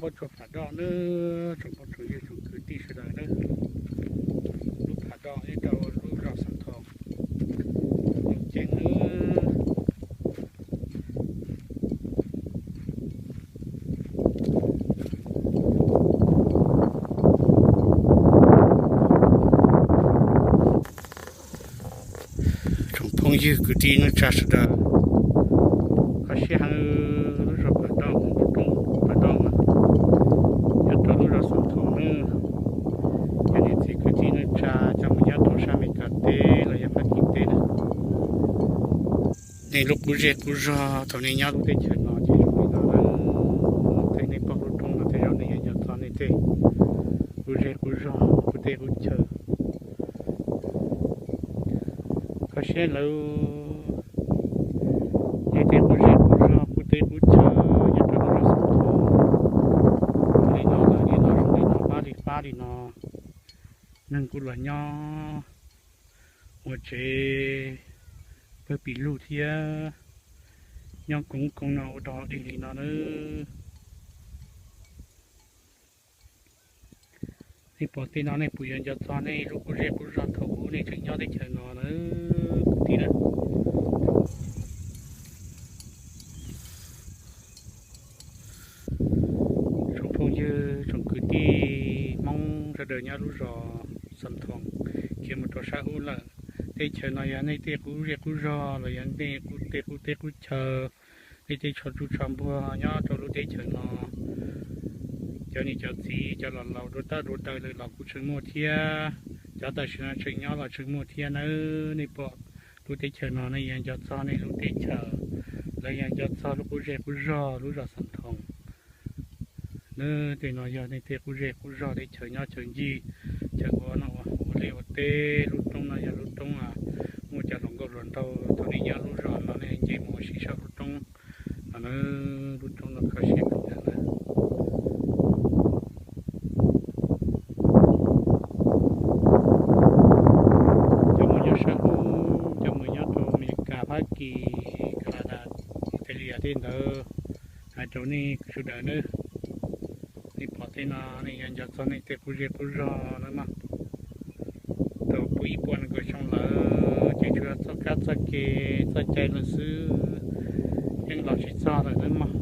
Tsoom phav doj nawb, tsoom phooj tsoom ywg tsoom kwv tij sawv daws nawb, lub phav doj nyob rau lub zos Xam Thoos, Looj Ceeb nawb. Tsoom phooj ywg kwv tij neej tsa sawv daws, kho siab heev, lub zos Phav Doj, lub roob Phav Doj mas nyob rau lub zos Xam Thoos nawb. Cov niam txiv kwv tij neej tsa coj mus nyob rau sab Amelikas teb los yog Fab Kis teb na, nej lub qub zej qub zog thaum nej nyob lub teb chaws no ces zoo li no na. Tej nej pom lub roob no tej zaum nej yuav nco txog nej tej qub zej qub zog, qub teb qub chaw. Kho siab lawv, nej tej qub zej qub zog, qub teb qub chaw nyob rau lub zos Xam Thoos li no lawm, li no zoo li no, fab li fab li no. Neeg kuj los nyob ua tsev pawg pim lug thiab, nyob koob koob no ua rau dig li no nawb. Nej pom tej no nej puas yuav nco txog nej lub qub zej qub zog thaum ub nej tseem nyob teb chaws no nawb kwv tij na? Tsoom phooj ywg tsoom kwv tij Hmoob sawv daws nyob lub zos Xam Thoos khiav mus rau sab ub lawm. Teb chaws no yog nej tej qub zej qub zog los yog nej qub tej qub teb qub chaw, nej tej tsho tsuj tsho npuag nyob rau lub teb chaws no. Cov niam cov txiv cov laus laus dua tab dua daws lawm los kuj tseem muaj thiab, cov tam sim no tseem nyob los tseem muaj thiab nawb. Nej pom lub teb chaws no nej yuav nco txog nej lub teb chaws, los yog nco txog lub qub zej qub zog lub zos Xam Thoos nawb. Tej no yog nej tej qub zej qub zog teb chaws nyob chaw ncig, chaw ua no ua liaj ua teb. Lub roob no yog lub roob muaj cov hluas nkauj hluas nraug thaum nej nyob lub zos no nej nce mus ua si saum lub roob no nawb. Lub roob no kho siab kawg nkaus nawb. Cov mus nyob sab ub, cov mus nyob rau Amelikas, Fab Kis, Kanadas, Australia tej ntawd, hais rau nej sawv daws nawb. Nej pom tej no nej yuav nco txog nej tej qub zej qub zog nawb mog. Tau puv ib puas nees nkaum xyoo lawm ces tsuas yog txoj kab txoj kev txoj cai lawm xwb, yeej los tsis txog lawm nawb mog.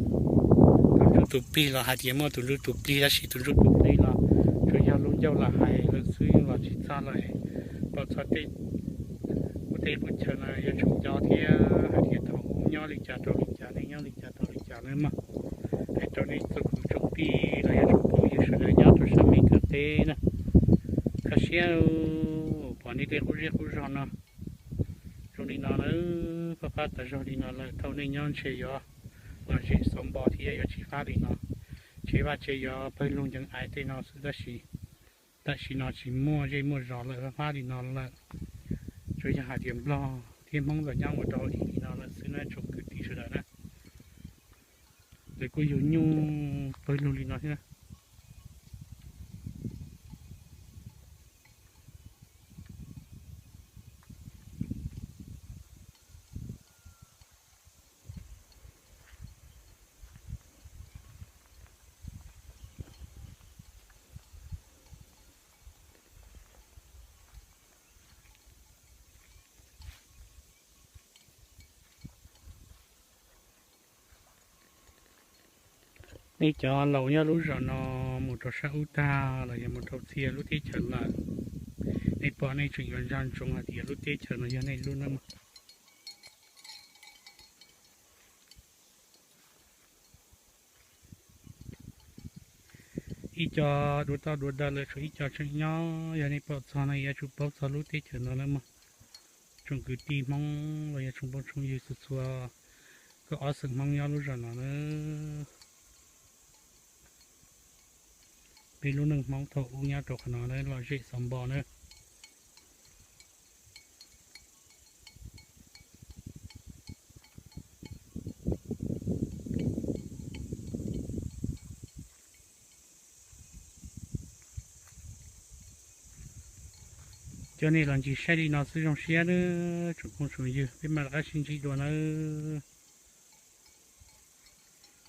Tus ntsuj tus plig los hais tias muaj tus ntsuj tus plig, tab sis tus ntsuj tus plig los tsuas yog lub ncauj los hais lawm xwb, yeej los tsis txog lawm. Pom txog tej qub teb qub chaw no yuav tsum nco thiab hais tias thaum ub nyob li cas rau li cas, nej nyob li cas rau li cas nawb mog. Hais rau nej txhua tus tsoom tij los yog tsoom phooj ywg sawv daws nyob rau sab Amelikas teb na, kho siab pom nej tej qub zej qub zog no zoo li no lawm, fab fab tas zog li no lawm. Thaum nej nyob ntshe yuav lom zem xauv npo thiab yuav tsis fab li no. Tsev vaj tsev yuav pawg lug nceev aiv tej no xwb, tab sis tam sim no tsis muaj zej muaj zos lawm, fab fab li no lawm. Tsuas yog hais tias Nplog thiab Hmoob los nyob ua rau ib li no lawm xwb na tsoom kwv tij sawv daws na. Lawv kuj yug nyuj pawg lug li no thiab. Nej cov laus nyob lub zos no mus rau sab ub tag los yog mus rau txhia lub teb chaws lawm, nej pom nej tseem yuav nco ntsoov hais tias lub teb chaws no yog nej lub nawb mog. Ib co dua toj dua daw lawm, tshuav ib co tseem nyob. Yog nej pom txog no yuav tsum paub txog lub teb chaws no nawb mog. Tsoom kwv tij Hmoob los yog tsoom phooj tsoom ywg txhua txhua, koj ob xeem Hmoob nyob lub zos no na. Peb lub neej Hmoob thaum ub nyob rau qhov no na, lom zem xauv npo na. Coj nej los ncig saib li no xwb zoo siab nawb tsoom phooj tsoom ywg, peb mam rov qab sib ntsib dua nawb.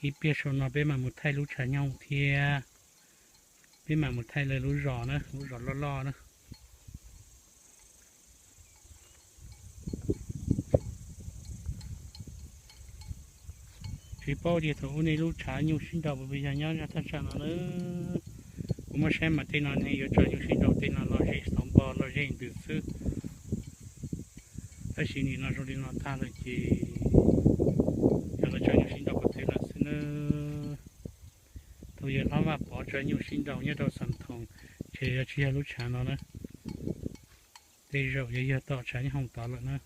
Ib pliag saum no peb mam mus thaij lub tshav nyoog thiab, peb mam mus thaij lawv lub zos na, lub zos loj loj na. Tsis paub tias thaum ub nej lub tshav nyuj sib nraus puas yog nyob zaj thaj tsam no na. Kuv muab saib mas tej no ne yuav tso nyuj sib nraus tej no los zem xauv npo los zem ntws xwb. Tab sis nim no zoo li no tag lawm ces yog lawv tso nyuj sib nraus qhov twg lawm xwb na. Thaum yawg hlob Vaj Pov tso nyuj sib nraus nyob rau Xam Thoos, ces yuav tsis yog lub tshav no na. Tej zaum yuav yog tom tshav nyob hoom tod lawm na.